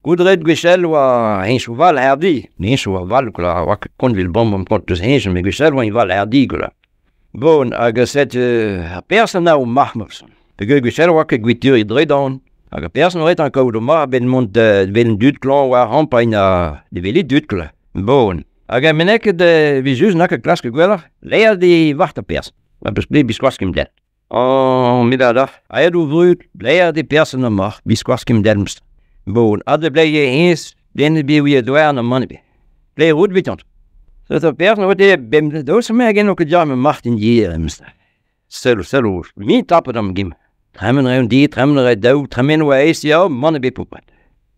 Goudret gwechall oa heñchoù 'val hardi, heñchoù a val kwa, oa ket kont 'vel bremañ kont eus heñchoù met gwechall oa val hardi kwa. Bon, hag setu ar person eo marc'h peogwir gwechall oa ket gwituriñ dre-dan. Hag ar person oa ret kaout o marc'h a-benn mont da wel an dud klañv war ar c'hampagn ha da wel e dud kwa. Bon, hag ar meneg evit-just n'a ket klask gwelloc'h, lâret eo war ar perzh. Ma 'peus bet biskoazh ket den. Oh, met da, aet o vrud, lâret eo person ar marc'h, biskoazh ket den. Bon, ha da blej eo hennezh, den ebet ouie doare na mann ebet. Plej roud evitañ. Setu ar person oa dezhañ bemdez, daoust ha me hag-en ket ma marc'h din ivez memes tra. Sell, sell, me tapet am gim. Tremen a rae di, tremen a rae daou, tremen oa aes ya, mann ebet paotr.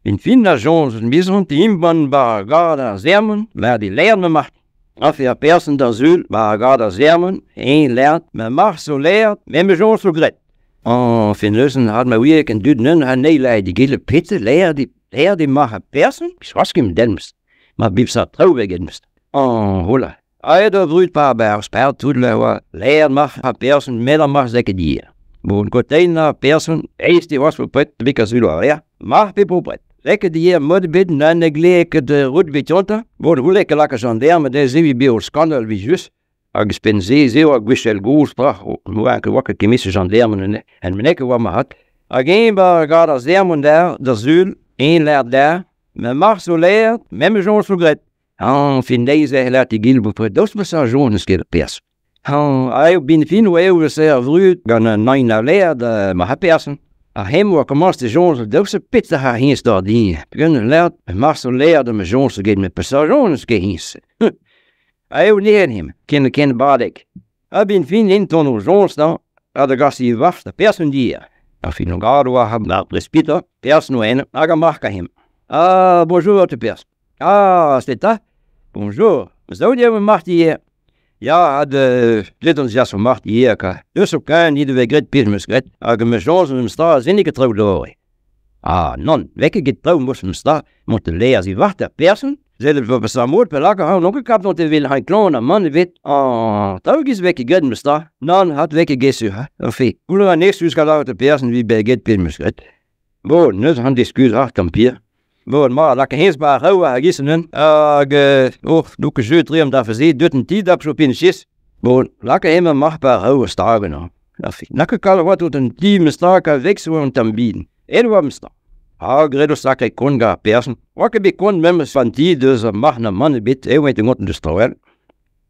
En fin a soñj mizon imbann 'ba ar gad ar sermon, lâret eo lâret ma marc'h. Afe ar person d'ar sul 'ba ar gad ar sermon, eñ lâret ma marc'h zo lâret, me 'm eus soñj zo graet. Añfin neuze 'rat ma ouie ken dud neuze anezhi lâret egile petra lâret eo lâret eo marc'h ar person, biskoazh ket dem ma bep seurt traoù 'vez get. Añ hola. Aet eo brud pa 'ba ar spered tout la oa lâret marc'h ar person met ar marc'h ket hir. Bon kotein ar person aes eo c'hoazh bepred 'vit sul war lec'h marc'h pe bopred. Lakaet ivez mod ebet na ne glee ket roud 'vit diontañ. Bon c'houlle ket lakaat gendarm dezhe evit bezañ skandal 'vit-just. Hag ouzhpenn-se ez eo ar gwechall gozh tra oa ket oa ket kement-se gendarm anezhe. En meneg e oa mat. Hag eñ 'ba gant ar sermon der da sul, eñ lâret dezhañ ma marc'h zo lâret, me 'm eus soñj zo graet. Añfin deiz e c'heller egile bepred daoust ma sav soñj n'eus ket perzh. Hañ eo 'benn fin oa eo eus ar vrud gant an hini a lâret ma c'haperson. Ar c'hemm oa komañs da soñjal daoust ha petra a ra hennezh d'ar din. Peogwir lâret marse o lâret ma soñj get met peseurt soñj n'eus ket hennezh. Eo nec'het hemañ, ken ken badek. A-benn fin int on o soñj da ha da gas e varc'h da person dir. Ar fin o gad oa ar presbiter, person oa eno hag ar marc'h hemañ. Ah, bonjour, te pers. Ah, c'est ta Bonjour, zo eo marc'h ivez. Ya, ha deuet on jas o marc'h ivez ka. Deus o kaen nid vez graet pezh 'm eus graet hag 'm eus soñj 'm sta azenig e traoù dore. Ah nann, vez ket get traoù mos 'm sta mont da laezh e varc'h d'ar person. Sellet vo peseurt mod perak a ran ket kap dont evel hañ klañv na mann ebet. Ah, traoù giz vez ket graet 'm eus sta. Nann, hat vez ket get sur ha. Enfin, goulenn a ran excus ka lâret ar person evit bezañ get pezh 'm eus graet. Bon, neuze an diskuizh ar kampir. Bon, ma, lak hennezh 'ba ar c'hraou hag isen un. Hag oh, n'eo ket jeu tre am dafe se, deut an ti da chopin chis. Bon, lak hemañ marc'h 'ba ar c'hraou a stagen hañ. Na ket kalz oa tout an ti 'm stag a vek zo un tamm bihan. Aet oa 'm stag. Ha graet o sakre kont gant ar person. Oa ket bet kont memes an ti deus ar marc'h na mann ebet, eo eñ gonten deus trawal.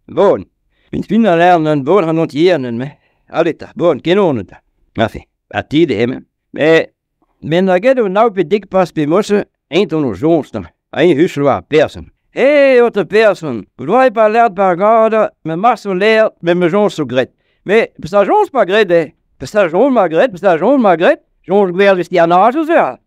Bon, fin fin a lâr un bon an entier me. Allez 'ta, bon, kenon 'ta. Afe, ha ti de hemañ. Met met na get o nav pe dek pas pe morse, eñ on o soñj dezhañ, eñ huchal war ar person. Eh, aotrou person, gout pa lâret pa gadañ, ma marc'h zo lâret, met ma soñj zo graet. Met peseurt soñj 'pa graet eo? Peseurt soñj 'ma graet, peseurt soñj 'ma graet? Soñj gwerzh an ajoù-se.